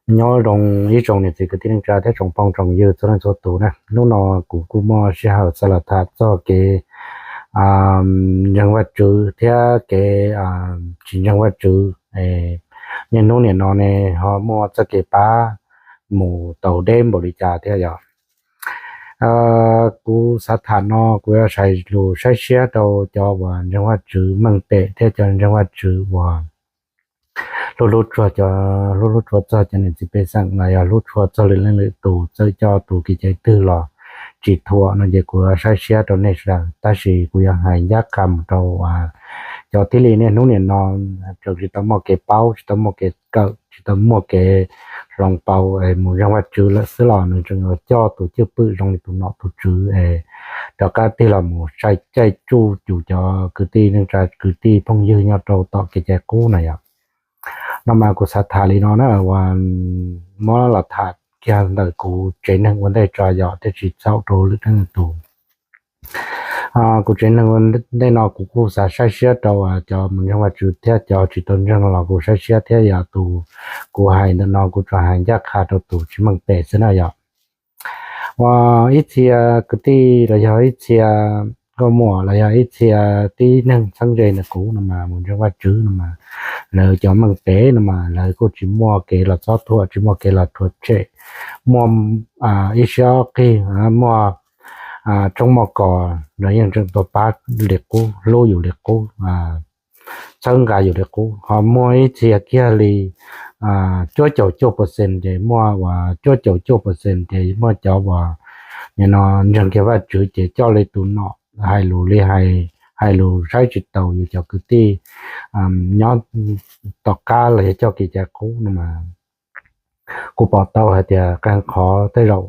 Nyob zoo ib tsoom niam txiv kwv tij neej tsa thiab tsoom phooj tsoom ywg txhua leej txhua tus na. Hnub no kuv kuj muaj sij hawm xav los tham txog kev ntseeg Vajtswv thiab kev tsis ntseeg Vajtswv. Niaj hnub nim no ne ho muaj txoj kev pab mus tau deb npaum li cas thiab yom? Kuv xav tham no kuv yuav hais lus saib siab rau cov uas ntseeg Vajtswv meej pem thiab cov ntseeg Vajtswv uas hlub hlub tsuag cov, hlub hlub tsuag txog cov niam txiv pej xeem los yog hlub tsuag txog lwm leej lwm tus, txawm coj tus kev cai twg los tsis thuam no ces kuv yuav saib siab rau nej sawv daws. Tab sis kuv yuav hais ncaj qha mus rau cov thiaj li niaj hnub nim no tseem tsis tau muaj kev paub, tsis tau muaj kev kawm, tsis tau muaj kev hloov pauv mus ntseeg Vajtswv lawm xwb los nws tseem yuav coj tus cwj pwm zoo li tus nom tus tswv es rov qab tig los mus sai caij tsuj cus cov kwv tij neej tsa kwv tij phooj ywg nyob rau tom kev cai qub na yom. No mas kuv xav tham li no na, uas muab los tham kiag ntawm kuv tsev neeg ua ntej tso yom, thiaj tsis txhaum rau lwm leej tus. Kuv tsev neeg ua ntej no kuv kuj xav saib siab rau cov mus ntseeg Vajtswv thiab cov tsis tau ntseeg los kuv saib siab thiab yom. Tus kuv hais ntawm no kuv tsuas hais ncaj qha rau tus tsis meej pem xwb na yom. Uas ib txhia kwv tij los yog ib txhia nkauj muam los yog ib txhia tib neeg txheeb ze ntawm kuv no mas mus ntseeg Vajtswv no mas lawv cov meej pem no mas lawv kuj tsis muaj kev los txob thuam, tsis muaj kev los rhuav tshem, muaj ib siab ob qig, muaj tshoob muaj kos los yeej tseem tuaj pab li qub, hlub yus li qub, txhawb nqa yus li qub. Ho muaj ib txhia kiag li cuaj caum cuaj percent ces muaj uas cuaj caum cuaj percent ces muaj cov uas nim no ntseeg kiag Vajtswv ces coj li tus nom hais lus li hais, hais lus saib tsis taus yus cov kwv tij nyob tom qab los yog coj kev cai qub no mas kuv pom tau hais tias qee qhov tej zaum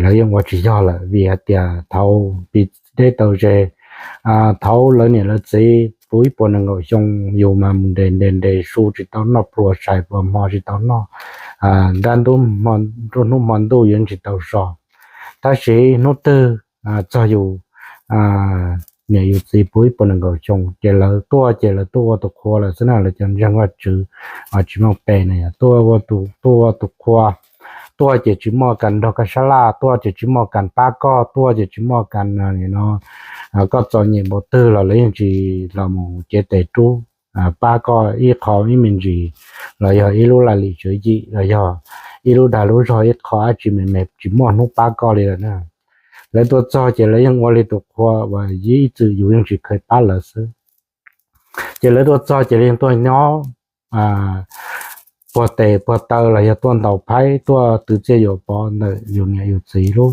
lawv yeej ua tsis yog lawm vim hais tias thaud pis deb tau ze, thaud lawv niam lawv txiv puv ib puas nees nkaum xyoo yus mas mus nres nres nres su tsis tau noj, pluas sai pluas hmo tsis tau noj, nruab hnub hmo ntuj yeej tsis tau so. Tab sis hnub twg txog yus niam yus txiv puv ib puas nees nkaum xyoo ces lawv tuaj ces lawv tuaj ua tus qhua lawm xwb na. Lawv cov ntseeg Vajtswv tsis meej pem na yom, tuaj ua tus, tuaj ua tus qhua, tuaj ces tsis muaj kas nrog koj sab laj, tuaj ces tsis muaj kas pab koj, tuaj ces tsis muaj kas no, koj txom nyem npaum twg los lawv yeej tsis los mus cev tes rub pab koj ib qho ib me ntsis los yog ib lub laj lim tswv yim los yog ib lub dag lub zog ib qho dab tsi me me tsis muaj hnub pab koj li lawm na. Lawv tuaj txog ces lawv yeej ua li tus qhua uas ib txwm yus yeej tsis kheev pab lawv xwb. Ces lawv tuaj txog ces lawv yeej tuaj nyob puag tes puag taw los yog tuaj ntaus phaib tuaj twv txiaj yuam pov ntawm yus niam yus txiv lub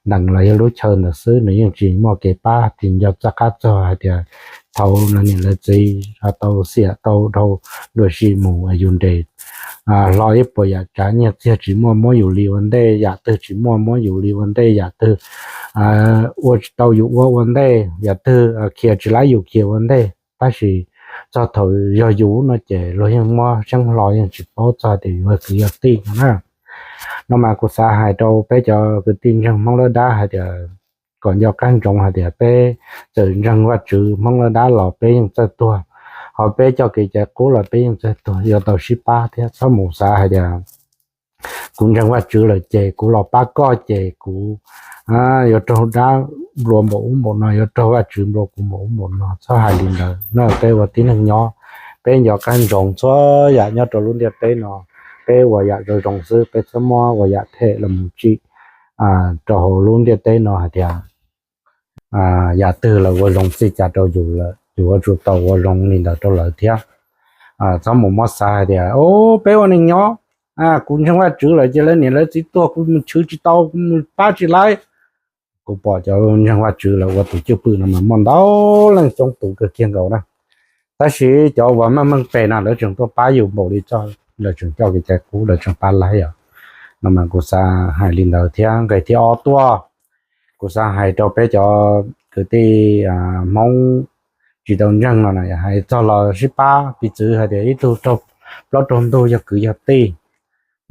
ntees los yog lub chaw ntawd xwb, nws yeej tsis muaj kev pab tsis nco txoj qab txog hais tias thaud lawv niam lawv txiv tau xiam tau dhau dua si mus yus nres hlo ib puas yam tsav nyiaj txiag tsis muaj muab yus li ua ntej, yam twg tsis muaj muab yus li ua ntej, yam twg ua tsis tau yus ua ua ntej, yam twg khiav tsis laib yus khiav ua ntej. Tab sis txog thaum yog yus no ces luag yeej muab xeeb hlo yeej tsis paub txog tias yus kwv yog tij no na. No mas kuv xav hais rau peb cov kwv tij ntseeg Hmoob lab dab hais tias kom nco qab ntsoov hais tias peb txawm ntseeg Vajtswv Hmoob lab dab los peb yeej txawj tuag, ho peb coj kev cai qub los peb yeej txawj tuag, yuav tau sib pab thiab. Txhob mus xav hais tias kuv ntseeg Vajtswv lawm ces kuv los pab koj ces kuv yuav raug dab nplua npaum ub npaum no, yuav raug Vajtswv nplua kuv npaum ub npaum no. Txhob hais li ntawd na. Peb ua tib neeg nyob, peb nco qab ntsoov txhua yam nyob rau lub ntiaj teb no. Peb ua yam zoo zoo xwb, peb txhob muab ua yam them los mus tsim rau hauv lub ntiaj teb no hais tias yam twg los ua zoo txij cas rau yus lawm, yus yuav tsum tau ua zoo li ntawd rau lawv thiab. Txhob mus muab xav hais tias o, peb ua neej nyob, kuv ntseeg Vajtswv lawm ces lawv niam lawv txiv tuag kuv mus chwv tsis tau, kuv mus pab tsis laib. Kuv pom cov ntseeg Vajtswv lawv ua tus cwj pwm no mas muaj ntau leej coob tus kawg kiag nkaus na. Tab sis cov uas meej meej pem na lawv tseem tuaj pab yus npaum li txog, lawv tseem coj kev cai qub lawv tseem pab laib os. No mas kuv xav hais li ntawd thiab. Nqe thib ob tuaj, kuv xav hais rau peb cov kwv tij Hmoob tsis tau ntseeg no na, hais txog los sib pab, piv txwv hais tias ib tug raug plaub raug ntug yog kwv yog tij,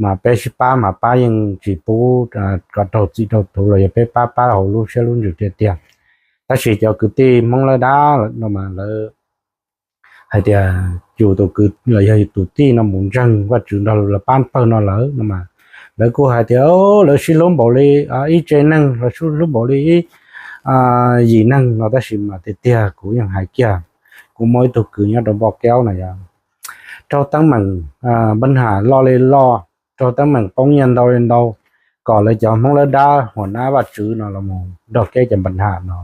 mas peb sib pab mas pab yeej tsis pub kom raug txim raug tuv los yog peb pab pab hauv lub siab lub ntsws tiag tiag. Tab sis cov kwv tij Hmoob lab dab no mas lawv hais tias yus tus kwv los yog yus tus tij no mus ntseeg Vajtswv nrog lawv pab pawg no lawm no mas, lawv kuj hais tias lawv sib hlub npaum li ib tse neeg los sib hlub npaum li ib yim neeg no, tab sis mas tiag tiag kuv yeej hais kiag, kuv muaj ib tug kwv nyob rau Npoj Keub no yog raug teeb meem npaj ham loj li loj, raug teeb meem poob nyiaj ntau li ntau, kom lawv cov Hmoob lawv dab huam nab Vajtswv no los mus nrog kev cov npaj ham no.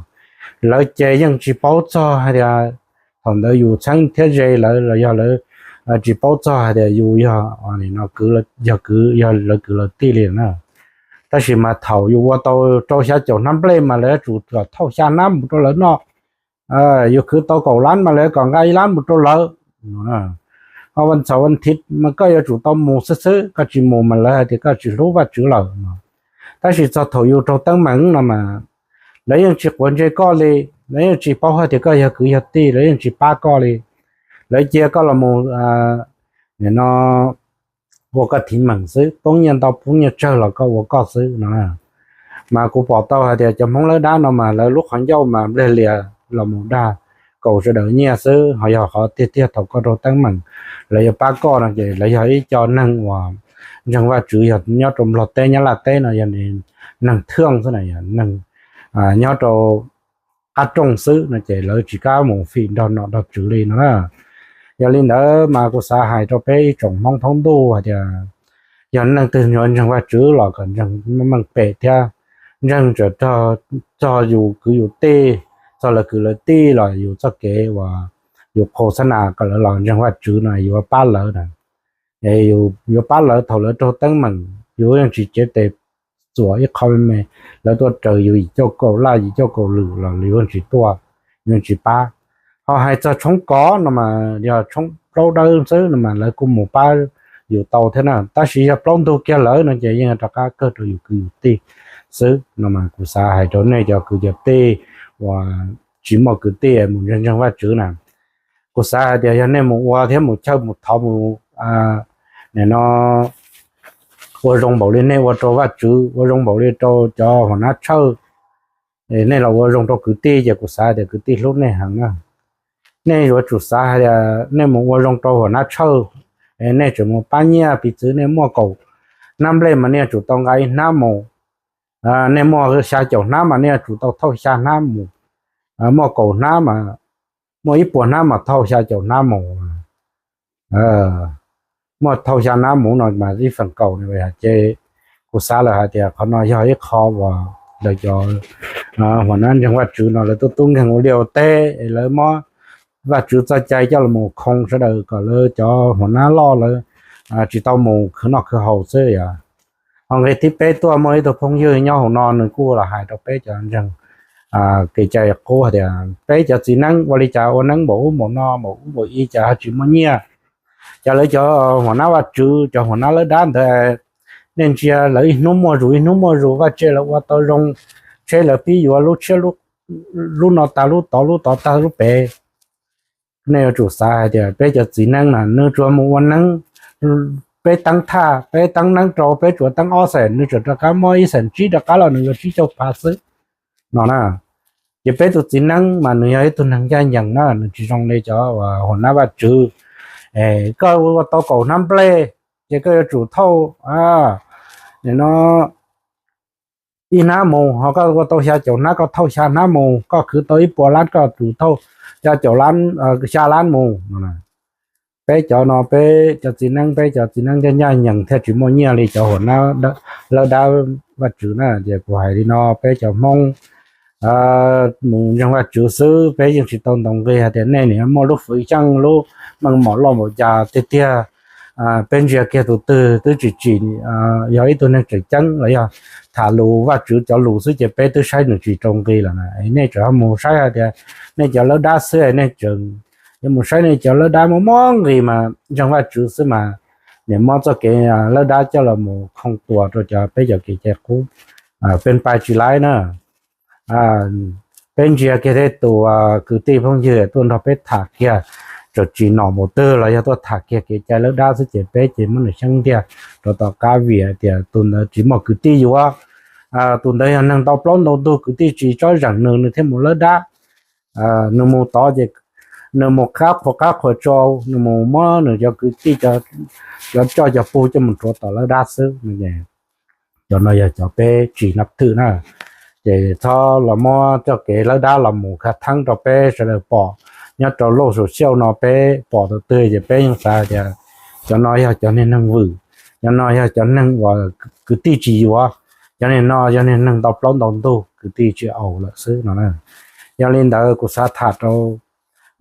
Lawv ces yeej tsis paub txog hais tias thaum ntawd yus txheeb thiab ze lawv los yog lawv tsis paub txog hais tias yus yog, yog kwv, yog lawv kwv lawv tij li na. Tab sis mas thaum yus ua tau rau xya caum hnab nplej mas lawv yuav tsum kom thauj xya hnab mus rau lawv noj. Yus khwv tau kaum lab mas lawv kom nqa ib lab mus rau lawv. Ho vas txhaum vas thiv mas koj yuav tsum tau mus xwb xwb, koj tsis mus mas lawv hais tias koj tsis hlub Vajtswv lawm no. Tab sis txog thaum yus raug teeb meem no mas lawv yeej tsis quav ntsej koj li, lawv yeej tsis paub hais tias koj yog kwv yog tij, lawv yeej tsis pab koj li. Lawv cia koj los mus, nim no ua koj thiv meem xwb, poob nyiaj ntau poob nyiaj tsawg los koj ua koj xwb no. Mas kuv pom tau hais tias cov Hmoob lawv dab no mas lawv lub qhov ncauj mas npliag lias los mus dag kaum sawv daws nyiaj xwb, ho yog qhov tiag tiag thaum koj raug teeb meem lawv yuav pab koj no ces lawv yog ib co neeg uas ntseeg Vajtswv, yog nyob rau Nplog teb Nyab Laj teb no yog neeg thwj xwb na, yog neeg nyob rau qab rooj xwb no ces lawv tsis kam mus fim nrog nom nrog tswv li no na. Yog li ntawd mas kuv xav hais rau peb ib tsoom Hmoob thoob ntuj hais tias yog neeg twg yuav ntseeg Vajtswv los kom ntseeg meej pem thiab, ntseeg txawm txog yus kwv yus tij, txog lawv kwv lawv tij los yus txoj kev uas yus qhau xab nas kom lawv los ntseeg Vajtswv no yuav pab lawv na. Yuav pab lawv thaum lawv raug teeb meem, yus yeej tsis cev tes txuas ib qho me me, lawv tuaj raws yus yim cuaj kaum laj yim cuaj kaum lwm los yus yeej tsis tuaj, yus yeej tsis pab. Ho hais txog tshoob kos no mas yog tshoob plaub dawb xwb no mas lawv kuj mus pab yus tau thiab na, tab sis yog plaub ntug kiag lawm no ces yeej rov qab kawg rau yus kwv yus tij xwb no mas kuv xav hais rau nej cov kwv cov tij uas tsis muaj kwv tij mus ntseeg Vajtswv na. Kuv xav hais tias yog nej mus ua thiab mus chawj mus thov mus, nim no ua zoo npaum li nej ua rau Vajtswv, ua zoo npaum li rau cov huam nab tshawj, nej los ua zoo rau kwv tij ces kuv xav tias kwv tij hlub nej heev na. Nej yuav tsum xav hais tias nej mus ua zoo rau huam nab tshawj, nej tseem mus pab nyiaj, piv txwv nej muaj kaum hnab nplej mas nej yuav tsum tau nqa ib hnab mus, nej muaj xya caum hnab mas nej yuav tsum tau thauj xya hnab mus, muaj kaum hnab mas, muaj ib puas hnab mas thauj xya caum hnab mus, muaj thauj xya hnab mus no mas ib feem kaum no ces kuv xav lawm hais tias qhov no yog ib qho uas lawv cov huam nab ntseeg Vajtswv no lawv tub tub nkeeg ua liaj ua teb es lawv muab Vajtswv txoj cai coj los mus khoo sawv daws kom lawv cov huam nab loj lawv tsis tau mus khwv noj khwv haus xwb yom. Ho nqe thib peb tuaj muaj ib tug phooj ywg nyob hauv no nws kuj los hais rau peb cov ntseeg kev cai qub hais tias peb cov txiv neeb ua li cas ua neeb npaum ub npaum no npaum ub npaum i cas ho tsis muaj nyiaj. Cas lawv cov huam nab Vajtswv cov huam nab lawv dab ntawd nej ntsia lawv ib hnub muaj zus ib hnub muaj zus, vaj tse lawv ua tau zoo, tsheb lawv pib yuav lub tshiab lub no tag lub tod lub tod tag lub pem. Nej yuav tsum xav hais tias peb cov txiv neeb na nws tsuas mus ua neeb, peb teeb thaj peb teeb neeb rau peb tsuas teeb ob xees, nws tseem rov qab muab ib xees tsib rov qab los nws yuav tsib caug phav xwb no na. Ces peb tus txiv neeb mas nws yog ib tug neeg ncaj ncees na, nws tsis zoo li cov huam nab Vajtswv. Koj ua tau kaum hnab nplej ces koj yuav tsum thauj nim no ib hnab mus, ho koj ua tau xya caum hnab koj thauj xya hnab mus, koj khwv tau ib puas lab koj tsum thauj xya caum lab, xya lab mus no. Peb cov no peb cov txiv neeb, peb cov txiv neeb ncaj ncaj ncees thiaj tsis muaj nyiaj li cov huam nab lawv dab Vajtswv na. Ces kuv hais li no peb cov Hmoob mus ntseeg Vajtswv xwb peb yeej tsis tau ntaus nqi hais tias nej nim muaj lub fwv xyeej lub meej mom loj npaum cas tiag tiag. Peb ntsia kiag tus twg twb tsis tsim, yog ib tug neeg tseem ceeb los yog tham lus Vajtswv cov lus xwb ces peb twb saib nws tsis rau nqi lawm na. Nej tseem ho mus saib hais tias nej cov lawv dab xwb nej tseem yuav mus saib nej cov lawv dab muaj muaj nqis mas ntseeg Vajtswv xwb mas nim muab txoj kev lawv dab coj los mus khoo tuas rau cov peb cov kev cai qub, peb pab tsis laib na. Peb ntsia kiag tej tus kwv tij phooj ywg tuaj nrog peb tham kiag, tseem tsis nom mus twg los yog tuaj tham kiag kev cai lawv dab xwb ces peb ces muab nws xyeeb ntiag rau tom qab vim hais tias tus ntawd tsis muaj kwv tij yuav. Tus ntawd yog neeg ntau plaub ntau ntug kwv tij tsis tsob zeem nws, nws thiaj mus lawv dab. Nws mus tod ces nws mus qab qhuas qab qhuas tsau, nws mus muab nws cov kwv tij cov coj cov pug coj mus rhuav tom lawv dab xwb. Cov no yog cov peb tsis nab thwm na. Ces txhob los muab txoj kev lawv dab los mus khav theeb rau peb sawv daws pom. Nyob rau lub social no peb pom tus twg ces peb yeej xav tias cov no yog cov niag neeg vwm, cov no yog cov neeg uas kwv tij tsis yuav, cov niag no yog niag neeg ntau plaub ntau ntug kwv tij tsis aus lawm xwb no na. Yog li ntawd kuv xav tham rau,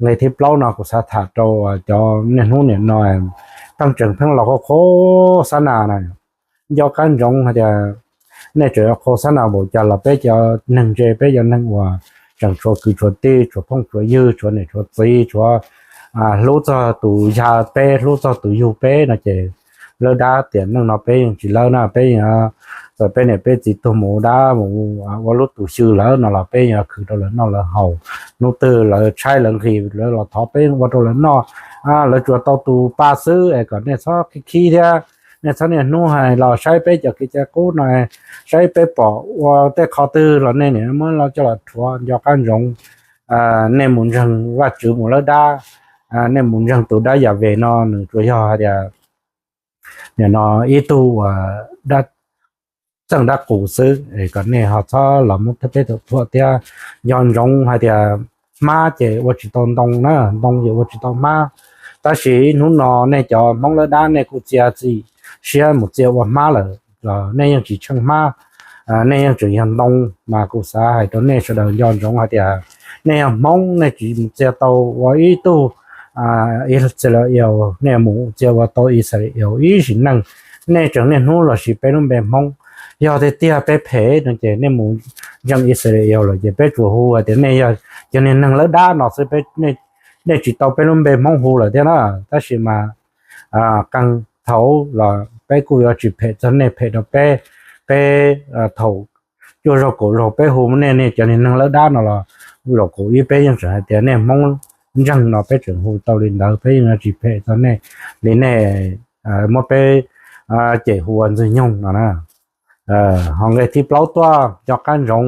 nqe thib plaub no kuv xav tham rau cov niaj hnub nim no pheej tseem pheej los qhuas qhuas xab nas na. Nco qab ntsoov hais tias nej tseem qhuas xab nas npaum cas los peb cov neeg ntse, peb cov neeg uas tseem tshuav kwv tshuav tij, tshuav phooj tshuav ywg, tshuav niam tshuav txiv, tshuav hlub txog tus yug peb, hlub txog tus yug peb no ces lawv dab tiam neej no peb yeej tsis lawb na. Peb yeej, txawm peb niam peb txiv tuag mus ua dab mus ua lub tus xyw lawm no los peb yeej khwv rau lawv noj lawv haus. Hnub twg lawv tshaib lawv nqhis lawv los thov peb ua rau lawv noj, lawv tsuas tau tus pa xwb es kom nej txhob khib khib thiab. Nej txhob niaj hnub hais los saib peb cov kev cai qub no, saib peb pom ua tej qhov twg los nej niaj muab los coj los rhuav. Nco qab ntsoov, nej mus ntseeg Vajtswv mus lawb dab, nej mus ntseeg tus dab Yas Ves no nws tsuas yog hais tias nim no ib tug uas txeej dab qus xwb es kom nej ho txhob los muab peb thuam thiab. Nco ntsoov hais tias hmab ces ua tsis tau ntoo na, ntoo ces ua tsis tau hmab. Tab sis hnub no nej cov Hmoob lawb dab nej kuj txiav txim siab mus txia ua hmab lawm los nej yeej tsis tsheej hmab, nej yeej tseem yog ntoo. Mas kuv xav hais rau nej sawv daws nco ntsoov hais tias nej yog Hmoob nej tsis mus txia tau ua ib tug Israel, nej mus txia ua tau Israel ib sim neej, nej tseem niaj hnub los siv peb lub npe Hmoob. Yog tiag tiag peb phem no ces nej mus ntseeg Israel lawm ces peb tsuas hu hais tias nej yog cov niag neeg lawb dab no xwb, nej tsis tau peb lub npe Hmoob hu lawm thiab na. Tab sis mas qee thaum los peb kuj yuav tsis phem txog nej phem rau peb. Peb thaum cuaj zaug kaum zaug peb hu nej, nej cov niag neeg lawb dab no los zaum kaum ib peb yeej tseem hais tias nej Hmoob ntseeg no peb tseem hu tau li ntawd, peb yeej yuav tsis phem txog nej li nej muab peb cem hu ua Ntxwg Nyoog no na. Ho nqe thib plaub tuaj, nco qab ntsoov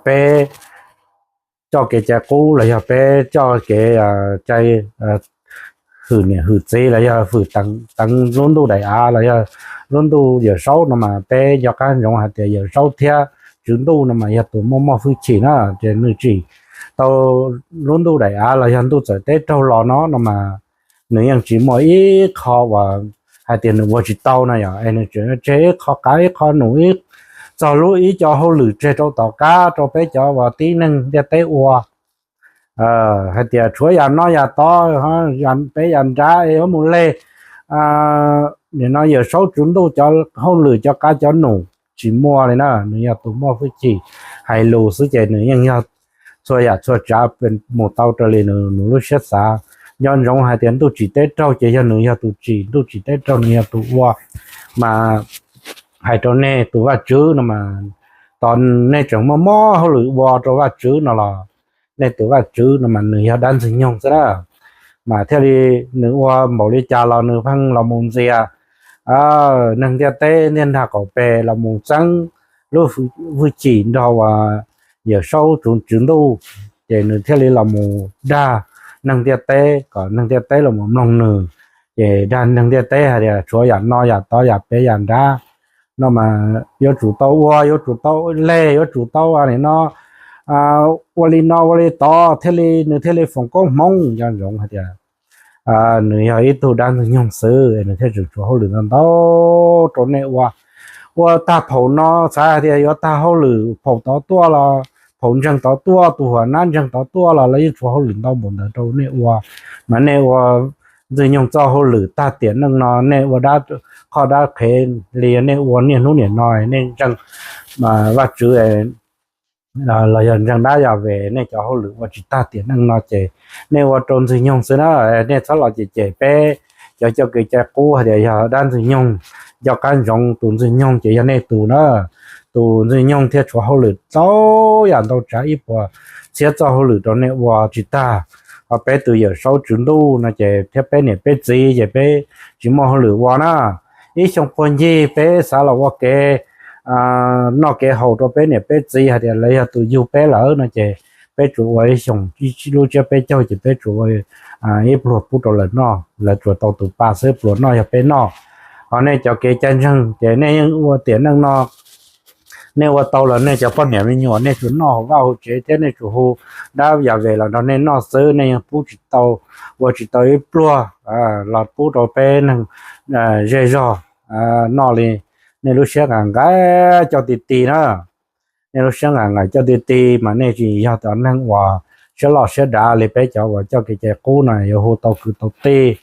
peb coj kev cai qub los yog peb coj kev cai hwm niam hwm txiv los yog hwm teev lub ntuj daim av los yog lub ntuj Yawm Saub no mas peb nco qab ntsoov hais tias Yawm Saub thiab Tswv Ntuj no mas yog tus muaj muaj hwj chim na. Ces nws tsim tau lub ntuj daim av los yog ntuj txawm teb raug los no no mas nws yeej tsis muaj ib qho uas hais tias nws ua tsis tau na yom, es nws tseem tseg ib qho qav ib qho num ib txog lub ib co hauj lwm tseg rau tom qab rau peb cov uas tib neeg ntiaj teb ua. Hais tias tshuav yam no yam tod, peb yam nrab es yuav mus leg, nim no Yawm Saub Tswv Ntuj cov hauj lwm cov qav cov num tsis muaj li na. Nws yog tus muaj hwj chim hais lus xwb ces nws yeej yog txhua yam txhua tsav mus tau raws li nws lub siab xav. Nco ntsoov hais tias ntuj tsim teb raug ces yog nws yog tus tsim, ntuj tsim teb raug nws yog tus ua. Mas hais rau nej tus Vajtswv no mas, tos nej tseem muaj mob hauj lwm ua rau Vajtswv no los nej tus Vajtswv no mas nws yog dab Ntxwg Nyoog xwb na. Mas thiaj li nws ua npaum li cas los nws pheej los mus ntxias neeg ntiaj teb ntiaj nrag qaum pes los mus txeeb lub hwj chim nrog uas Yawm Saub Tswv Ntuj, ces nws thiaj li los mus dag neeg ntiaj teb kom neeg ntiaj teb los mus mloog nws. Ces dag neeg ntiaj teb hais tias tshuav yam no yam tod yam peb yam nrab no mas yuav tsum tau ua, yuav tsum tau leg, yuav tsum tau nim no ua li no ua li tod thiaj li nws thiaj li foom koob hmoov. Nco ntsoov hais tias nws yog ib tug dab Ntxwg Nyoog xwb, nws thiaj tseem tshuav hauj lwm ntau ntau rau nej ua. Ua tag phaum no xav hais tias yuav tag hauj lwm phaum tod tuaj los, phaum ntseeg tod tuaj, tus huam nab ntseeg tod tuaj los lawv yeej tshuav hauj lwm ntau npaum ntawd rau nej ua. Mas nej ua Ntxwg Nyoog txoj hauj lwm tag tiam neej no, nej ua dab qhoj dab qhev li nej ua niaj hnub niam no, nej ntseeg Vajtswv los yog ntseeg dab Yas Ves, nej cov hauj lwm ua tsis tag tiam neej no ces nej ua rau Ntxwg Nyoog xwb na. Nej txhob los cem cem peb cov coj kev cai qub hais tias yog dab Ntxwg Nyoog. Nco qab ntsoov tus Ntxwg Nyoog ces yog nej tus na. Tus Ntxwg Nyoog thiaj tshuav hauj lwm ntau yam ntau tsav ib puas txhiab txoj hauj lwm rau nej ua tsis tag. Ho peb tus Yawm Saub Tswv Ntuj no ces thiab peb niam peb txiv ces peb tsis muaj hauj lwm ua na. Ib xyoo puag ncig peb xav los ua kev noj kev haus rau peb niam peb txiv hais tias lawv yog tus yug peb lawm no ces peb tsuas ua ib xyoos ib lub tsiab peb caug ces peb tsuas ua ib pluag pub rau lawv noj, lawv tsuas tau tus pa xwb, pluas noj yog peb noj. Ho nej cov kev cai ntseeg ces nej yeej ua tiam neej no, nej ua tau los nej cov poj niam me nyuam nej tsuas noj hauv vaj hauv tsev thiab nej tsuas hu dab yam vem los nrog nej noj xwb, nej yeej pub tsis tau, ua tsis tau ib pluag los pub rau peb neeg zej zog noj li. Nej lub siab nqaim nqaim coj ti ti na, nej lub siab nqaim nqaim coj ti ti mas nej tsis yog cov neeg uas siab loj siab dav li peb cov uas coj kev cai qub no yuav hu tau kwv tau tij,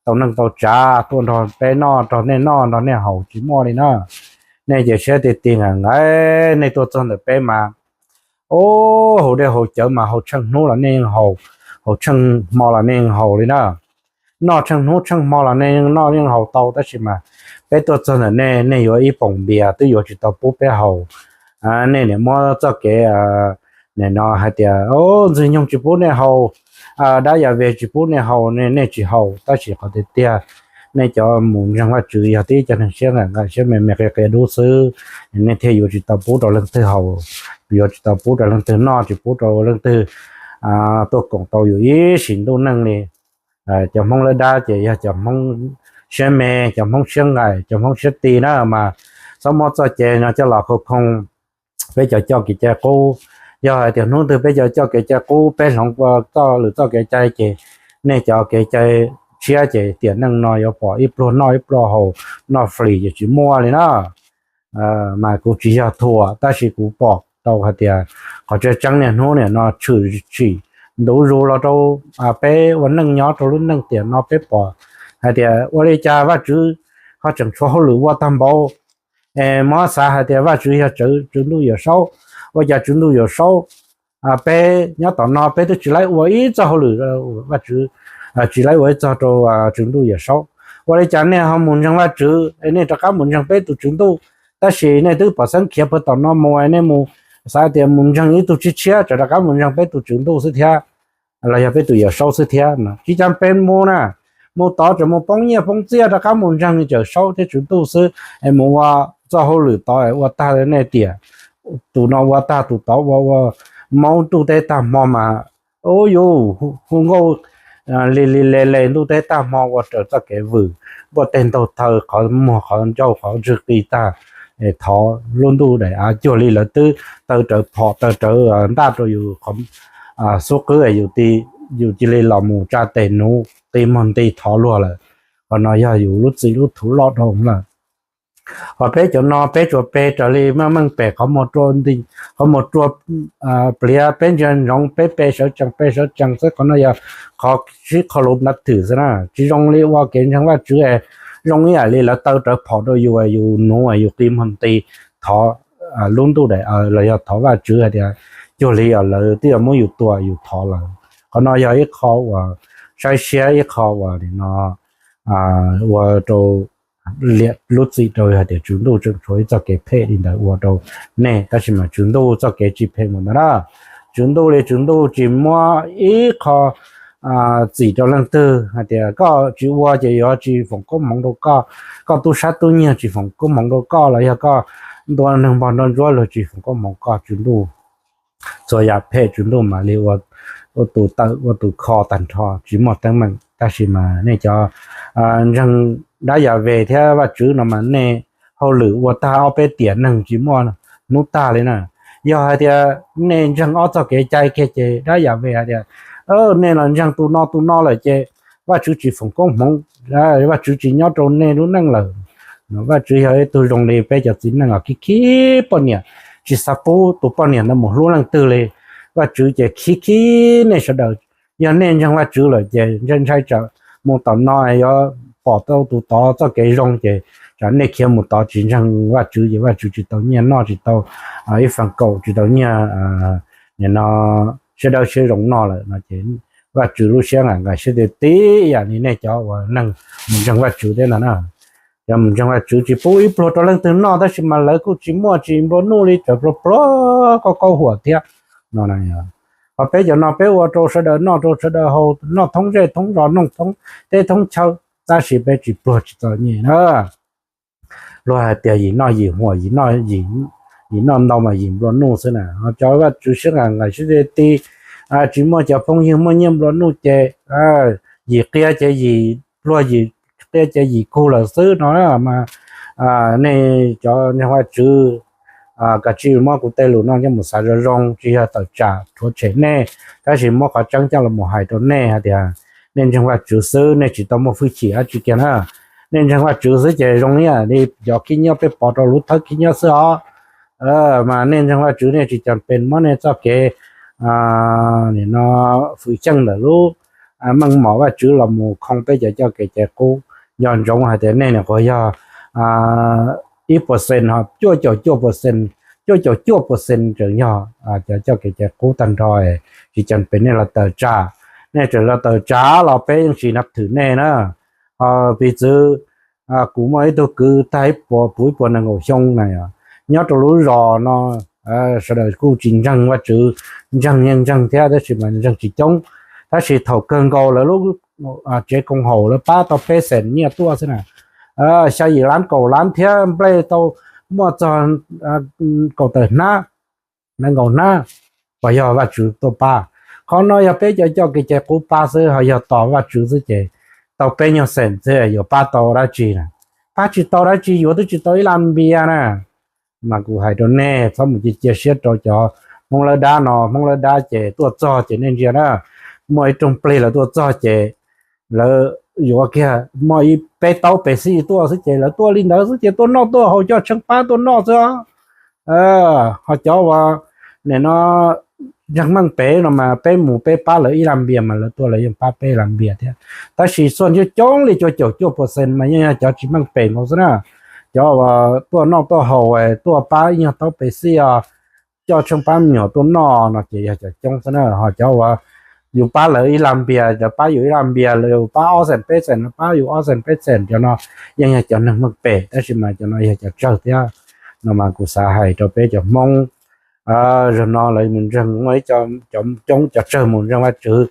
tau neej tau tsav tuaj nrog peb noj, nrog nej noj nrog nej haus, tsis muaj li na. Nej ces siab ti ti nqaim nqaim, nej tuaj txog ntawm peb mas, o, haus dej haus cawv mas haus tsheej hnub los nej yeej haus, haus tsheej hmo los nej yeej haus li na. Noj tsheej hnub tsheej hmo los nej yeej noj yeej haus tau, tab sis mas peb tuaj txog ntawm nej, nej yuav ib poom npias twb yuav tsis tau pub peb haus. Nej niam muab txoj kev nim no hais tias ntxwg nyoog tsis pub nej haus, dab yam vem tsis pub nej haus, nej tsis haus, tab sis qhov tiag tiag nej cov mus ntseeg Vajtswv yog tib cov neeg siab nqaim nqaim siab me me qia qia dub xwb, nej thiaj yuav tsis tau pub rau leej twg haus, yuav tsis tau pub rau leej twg noj, tsis pub rau leej twg tuaj koom tau yus ib sim ntuj neej li. Cov Hmoob lawv dab ces yog cov Hmoob siab me, cov Hmoob siab nqaim, cov Hmoob siab ti na mas txhob muab txoj kev no coj los khoo khoo peb cov coj kev cai qub. Yog hais tias hnub twg peb cov coj kev cai qub peb hloov ua txoj lwm txoj kev cai ces nej cov kev cai tshiab ces tiam neej no yuav pom ib pluag noj ib pluag haus, noj flis ces tsis muaj li na. Mas kuv tsis yog thuam tab sis kuv pom tau hais tias qhov tseeb tseeb niaj hnub niam no tshwm sim ntuv zus los rau peb ua neej nyob rau lub neej tiam no peb pom hais tias ua li cas Vajtswv ho tseem tshuav hauj lwm ua tag npaum. Es muab xav hais tias Vajtswv yog Tswv Ntuj Yawm Saub, ua cas Tswv Ntuj Yawm Saub, peb nyob tom no peb twb tsis laib ua ib txoj hauj lwm, Vajtswv tsis laib ua ib txoj rau Tswv Ntuj Yawm Saub. Ua li cas nej ho mus ntseeg Vajtswv es nej rov qab mus ntseeg peb tus Tswv Ntuj, tab sis nej twb pom xeeb khiav puag tom no mus, nej mus xav tias mus ntseeg ib tug tshiab tshiab, tseem rov qab mus ntseeg peb tus Tswv Ntuj xwb thiab, los yog peb tus Yawm Saub xwb thiab no. Tsis cas peb mus na, mus tod tseem mus poob nyiaj poob txiaj rov qab mus ntseeg Yawm Saub thiab Tswv Ntuj xwb, es mus ua txoj hauj lwm tod ua tag nej tiam, tus no ua tag tus tod ua, ua maub ntuj teb tag hmo mas, u, yus hu nkauj li li le le ntuj teb tag hmo ua raws txoj kev vwm, npuaj teg ntaug thaw qhov muag qhov ncauj qhov ntswg qis tag, thov lub ntuj daim av cuag li lawv twb taw rawv phom taw rawv ntaj rau yus xub qwb, yus cia li los mus tsa tes nuv qi muag nti thov luag lawm. Qhov no yog yus lub txim lub thuv loj dhau lawm. Ho peb cov no peb tsuas pe raws li meej meej pem qhov muag rua, qhov muag rua pliav, peb ntsia ntsoov peb pe sawv tsees pe sawv tsees xwb. Qhov no yog qhov sib qho lus nab thwm xwb na, tsis zoo li ua kev ntseeg Vajtswv es zoo ib yam li lawv taw rawv phom rau yus, yus nuv yus qi muag nti thov lub ntuj daim av los yog thov Vajtswv hais tias cuag li lawv twb yuav muab yus tua yus thov lawm. Qhov no yog ib qho uas saib siab, ib qho uas nim no ua rau liam lub txim rau hais tias Tswv Ntuj tseem tshuav ib txoj kev phem li ntawd ua rau nej, tab sis mas Tswv Ntuj txoj kev tsis phem mus ntawd na. Tswv Ntuj li Tswv Ntuj tsis muab ib qho txim rau leej twg hais tias koj tsis ua ces yuav tsis foom koob hmoov rau koj, koj tub sab tub nyiag tsis foom koob hmoov rau koj, los yog koj ntua neeg npog nruab ntsuab luag tsis foom koob hmoov koj. Tswv Ntuj txhua yam phem Tswv Ntuj mam li ua tus tawm ua tus kho tag nrho tsis muaj teeb meem. Tab sis mas nej cov ntseeg dab Yas Ves thiab Vajtswv no mas nej hauj lwm ua tag ob peb tiam neeg tsis muaj hnub tag li na. Yog hais tias nej ntseeg ob txoj kev cai kiag ces dab Yas Ves hais tias nej los ntseeg tus no tus no lawm ces Vajtswv tsis foom koob hmoov, Vajtswv tsis nyob rau nej lub neej lawm. Vajtswv yog ib tug zoo li peb cov txiv neej os, khib khib poj niam, tsis xav pub tus poj niam ntawd mus hlub leej twg li. Vajtswv ces khib khib nej sawv daws. Yog nej ntseeg Vajtswv lawm ces ntshai ntshai tsam mus tom no yuav pom tau tus tod txoj kev zoo ces tsam nej khiav mus tod tsis ntseeg Vajtswv ces Vajtswv tsis tau nyiaj noj, tsis tau ib faj kaum, tsis tau nyiaj nim no siab dawb siab zoo noj lawm no ces Vajtswv lub siab nqaim nqaim siab tiag tiag yam li nej cov uas neeg mus ntseeg Vajtswv thiab ntag na. Cov mus ntseeg Vajtswv tsis pub ib pluag rau leej twg noj tab sis mas lawv kuj tsis muaj tsis nplua nuj li, tseem pluag pluag kaub kaub huam thiab no. Ho peb cov no peb ua rau sawv daws noj, rau sawv daws haus, noj thoob zej thoob zos, noj thoob teb thoob chaw, tab sis peb tsis pluag tsis txom nyem na. Luag hais tias yim noj yim huam, yim noj ntau mas yim nplua nuj xwb na. Ho cov Vajtswv siab nqaim nqaim siab tiag tiag tsis muaj cov phooj ywg muaj nyiaj nplua nuj ces yim qia ces yim pluag, yim qia ces yim kug lawm xwb no mas. Nej cov ntseeg Vajtswv, koj tsis muab kuv tej lus no coj mus xav zoo zoo, tsis yog tawm tsam rhuav tshem nej, tab sis muab qhov tseeb coj los mus hais rau nej hais tias nej ntseeg Vajtswv xwb, nej tsis tau muaj hwj chim dab tsi kiag na. Nej ntseeg Vajtswv xwb ces zoo ib yam li cov khib nyob peb pov rau lub thawb khib nyob xwb os. Mas nej ntseeg Vajtswv nej tsis cam pes muab nej txoj kev no fwm xyeej ntawm lub meej mom Vajtswv los mus khoo peb cov coj kev cai qub. Nco ntsoov hais tias nej nyuam qhuav yog ib percent ho cuaj caum cuaj percent, cuaj caum cuaj percent tseem yog cov coj kev cai qub tag nrho, tsis cam pes nej los tawm tsam. Nej tseem los tawm tsam los peb yeej tsis nab thwm nej na. Ho piv txwv kuv muaj ib tug kwv tag ib puas, puv ib puas nees nkaum xyoo na, nyob rau lub zos no sawv daws kuj tsis ntseeg Vajtswv, ntseeg yeej ntseeg thiab tab sis mas ntseeg tsis coob. Tab sis thaum kawg nkaus lawv lub tsev koom haum lawv pab tau peb xees nyiaj tuaj xwb na, xya yim lab kaum lab thiab nplej tau muaj txog kaum tawm hnab, nees nkaum hnab, uas yog Vajtswv tuaj pab. Qhov no yog peb cov coj kev cai qub pab xwb, ho yog tos Vajtswv xwb ces tau peb nyuag xees xwb yuav pab tau dab tsi na? Pab tsis tau dab tsi, yuav twb tsis tau ib lam npias na. Mas kuv hais rau nej txhob mus cia cia siab rau cov Hmoob lawb dab no. Hmoob lawb dab ces tuaj txog ces nej ntsia na, muaj ib rooj plig lawv tuaj txog ces lawv yuav kiag muaj ib peb taub pes xij tuaj xwb ces lawv tuaj li ntawd xwb ces tuaj noj tuaj haus coj tsheej pab tuaj noj xwb. Ho cov uas nim no ntseeg meej pem no mas peb mus peb pab lawv ib lam npias mas lawv tuaj lawv yeej pab peb lam npias thiab. Tab sis xuaj coob coob li cuaj caum cuaj percent mas yeej yog cov tsis meej pem nkaus xwb na. Cov uas tuaj noj tuaj haus tuaj pab ib nyuag taub pes xij os, coj tsheej pab me nyuam tuaj noj no ces yog cov coob xwb na. Ho cov uas yus pab lawv ib lam npias, lawv pab yus ib lam npias, lawv pab ob xees peb xees, lawv pab yus ob xees peb xees, cov no yeej yog cov neeg meej pem, tab sis mas cov no yog cov tsawg thiab no mas kuv xav hais rau peb cov Hmoob. Zaum no lawv mus ntseeg, muaj ib co coob cov tsawg mus ntseeg Vajtswv,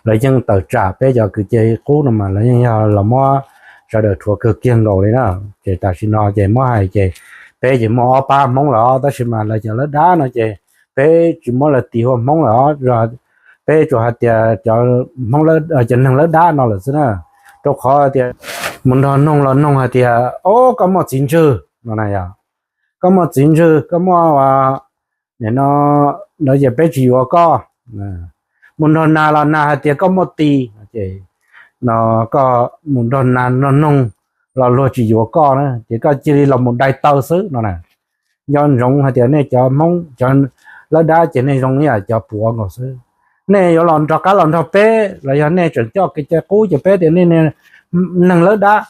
lawv yeej tawm tsam peb cov kev cai qub no mas lawv yeej yog los muab sawv daws rhuav kawg kiag nkaus li na. Ces tam sim no ces muab hais ces peb ces muaj ob pab Hmoob lawm os, tab sis mas lawv cov lawb dab no ces peb tsis muab lawv tis ua Hmoob lawm os, peb tsuas hais tias cov Hmoob, cov neeg lawb dab no lawm xwb na. Rau qhov tias mus nrog noog los noog hais tias, o, koj muaj txiv ntswg no na, yog koj muaj txiv ntswg, koj muaj nim no, no ces peb tsis yuav koj. Mus nrog nag los nag hais tias koj muaj tis, ces no koj mus nrog nag nrog noog los luag tsis yuav koj na, ces koj cia li los mus dai taw xwb no na. Nco ntsoov hais tias nej cov Hmoob cov lawb dab ces nej zoo ib yam cov puav nkaus xwb. Nej yuav los rov qab los nrog peb los yog nej tseem coj kev cai qub ces peb tias nej neeg lawb dab.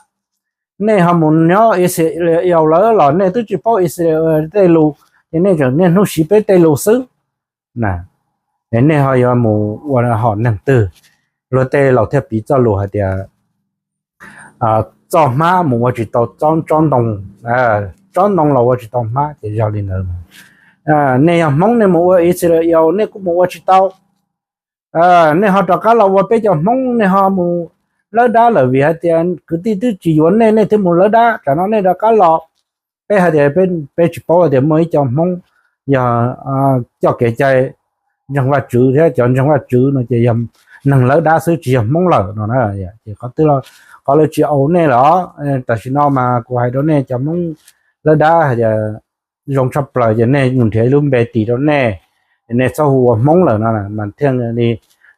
Nej ho mus nyob Israel lawm los nej twb tsis paub Israel tej lus, ces nej tseem niaj hnub siv peb tej lus xwb na. Es nej ho yuav mus ua hom neeg twg? Luag tej laus thiaj piv txoj lus hais tias txoj hmab mus ua tsis tau tsob ntoo, tsob ntoo los ua tsis tau hmab, ces yog li ntawd. Nej yog Hmoob nej mus ua Israel nej kuj mus ua tsis tau. Nej ho rov qab los ua peb cov Hmoob, nej ho mus lawb dab lawm vim hais tias kwv tij twb tsis yuav nej, nej thiaj mus lawb dab. Tsam no nej rov qab los, peb hais tias peb tsis paub hais tias muaj ib co Hmoob yog coj kev cai ntseeg Vajtswv thiab cov ntseeg Vajtswv no ces yog neeg lawb dab xwb tsis yog Hmoob lawm no na. Ces qhov twb, qhov lawv tsis au nej lawm. Tam sim no mas kuv hais rau nej cov Hmoob lawb dab hais tias zoo tshaj plaws ces nej mus nrhiav ib lub npe tis rau nej, nej txhob hu ua Hmoob lawm no mas thiaj li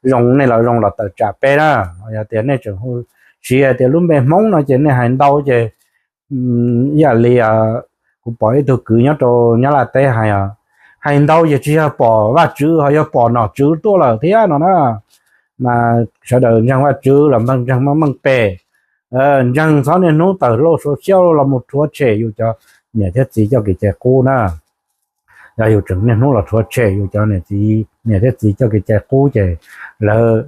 zoo, nej los zoo los tawm tsam peb na. Yog tias nej tseem hu siv hais tias lub npe Hmoob no ces nej hais ntau ces ib yam li kuv pom ib tug kwv nyob rau Nyab Laj teb hais, hais ntau ces tsis yog pom Vajtswv ho yog pom nom tswv tuaj lawm thiab no na. Mas sawv daws ntseeg Vajtswv los npaj ntseeg meej meej pem, ntseeg txhob niaj hnub tawm lauj sau siab los mus rhuav tshem yus cov niam thiab txiv coj kev cai qub na. Yog yus tseem niaj hnub los rhuav tshem yus cov niam txiv, niam thiab txiv coj kev cai qub ces lawv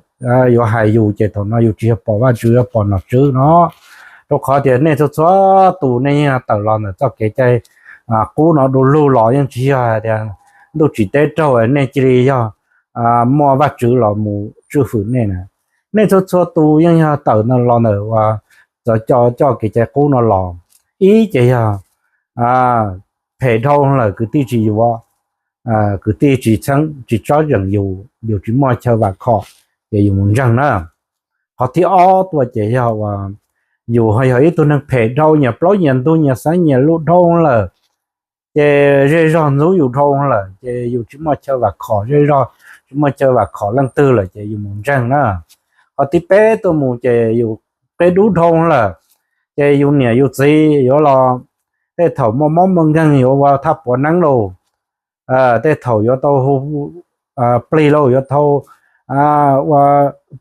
yuav hais yus ces thaum no yus tsis yog pom Vajtswv, yog pom nom tswv no. Rau qhov tias nej txhua txhua tus nej yeej tawm los ntawm txoj kev cai qub no du lug los, yeej tsis yog hais tias ntuj tsim teb raug nej cia li yog muaj Vajtswv los mus tswj hwm nej na. Nej txhua txhua tus yeej yog tawm los ntawm uas txawv coj kev cai qub no los. Ib ces yog phem dhau lawm kwv tij tsis yuav, kwv tij tsis txheeb tsis tsob zeem yus, yus tsis muaj chaw vam khom, ces yus mus ntseeg na. Qhov thib ob tuaj ces yog uas yus ho yog ib tug neeg phem dhau, nyias plaub nyias ntug nyias xeeb nyias luj dhau lawm, ces zej zog ntxub yus dhau lawm ces yus tsis muaj chaw vam khom zej zog, tsis muaj chaw vam khom leej twg lawm ces yus mus ntseeg na. Qhov thib peb tuaj mus ces yus qia dub dhau lawm, ces yus niam yus txiv yuav los, tej thaum muaj mob muaj nkeeg yuav ua thaj puav neeb lauj, tej thaum yuav tau hu plig lauj, yuav tau ua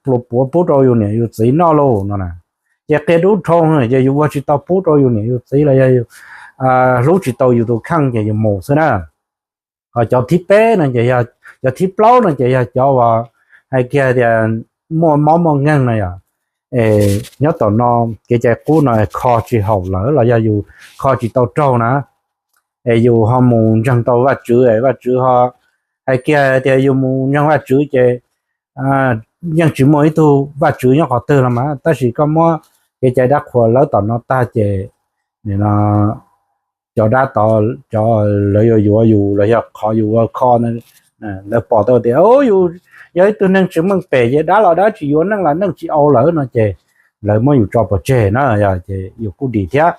pluas puav pub rau yus niam yus txiv noj lauj no na. Ces qia dub dhau ces yus ua tsis tau pub rau yus niam yus txiv los yog hlub tsis tau yus tus kheej ces yus mus xwb na. Ho cov thib peb no ces, cov thib plaub no ces yog cov uas hais kiag tias muaj mob muaj nkeeg no yog, es nyob tom no kev cai qub no kho tsis haum lawv los yog yus kho tsis tau raug na, es yus ho mus ntseeg tau Vajtswv, Vajtswv ho hais kiag tias yus mus ntseeg Vajtswv ces yeej tsis muaj ib tug Vajtswv nyob qhov twg los mas, tab sis koj muab kev cai dab qhuas lawv tom no tag ces cov dab tod, cov lawv yuav yuav yus los yog qhov yus ua kho, lawv pom tau tias yus yog ib tug neeg tsis meej pem ces dab los dab tsis yuav, neej los neej tsis au lawm no ces lawv muab yus tso pov tseg na, ces yus kuj dim thiab.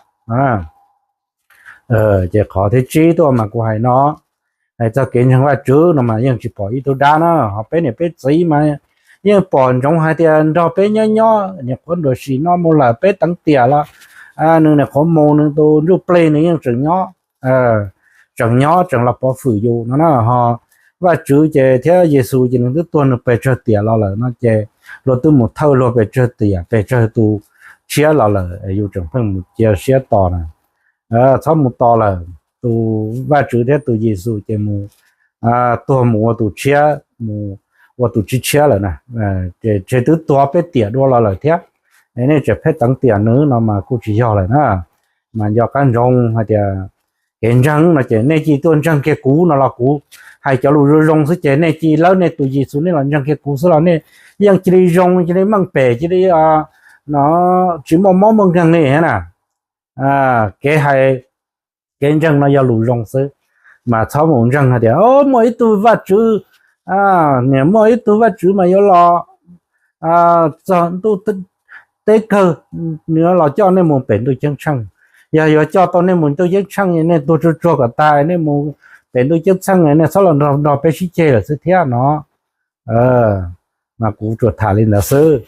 Ces qhov thib tsib tuaj mas kuv hais no, hais txog kev ntseeg Vajtswv no mas yeej tsis pom ib tug dab na, ho peb niam peb txiv mas yeej pom ntsoov hais tias nrog peb nyob nyob, niam qhuav nruam sim no mus lawm peb teev tiam los nws niam qhuav mus, nws tus ntsuj plig nws yeej tseem nyob, tseem nyob tseem los pov hwm yus no na. Ho Vajtswv ces thiab Yexus ces nws twb tuag nws pes tsawg tiam los lawm no ces luag twb mus thawj luag pes tsawg tiam pes tsawg tus tshiab los lawm, yus tseem pheej mus cia siab tos na. Txhob mus tos lawm, tus Vajtswv thiab tus Yexus ces mus, tuag mus ua tus tshiab, mus ua tus tshiab tshiab lawm na. Ces twb tuag peb tiam dua los lawm thiab, nej tseem pheej teev tiam nws no mas kuj tsis yog lawm na. Mas nco qab ntsoov hais tias kev ntseeg no ces nej cia li tuaj ntseeg kiag kuv no los kuv hais cov lus zoo zoo xwb ces nej cia li lawb nej tus Yexus nej los ntseeg kiag kuv xwb los nej yeej cia li zoo, cia li meej pem, cia li no, tsis muaj mob muaj nkeeg li na. Kev hais, kev ntseeg no yog lus zoo xwb, mas txhob mus ntseeg hais tias muaj ib tug Vajtswv, niam muaj ib tug Vajtswv mas yuav los txog ntuj teb kawg, nws yuav los coj nej mus pem ntuj ceeb tsheej. Yog yuav coj tau nej mus ntuj ceeb tsheej, nej tuag tsuag tsuag kom tas nej mus pem ntuj ceeb tsheej, nej txhob los nrog peb sib ceg lawm xwb thiab no. Mas kuv tsuas tham li ntawd xwb.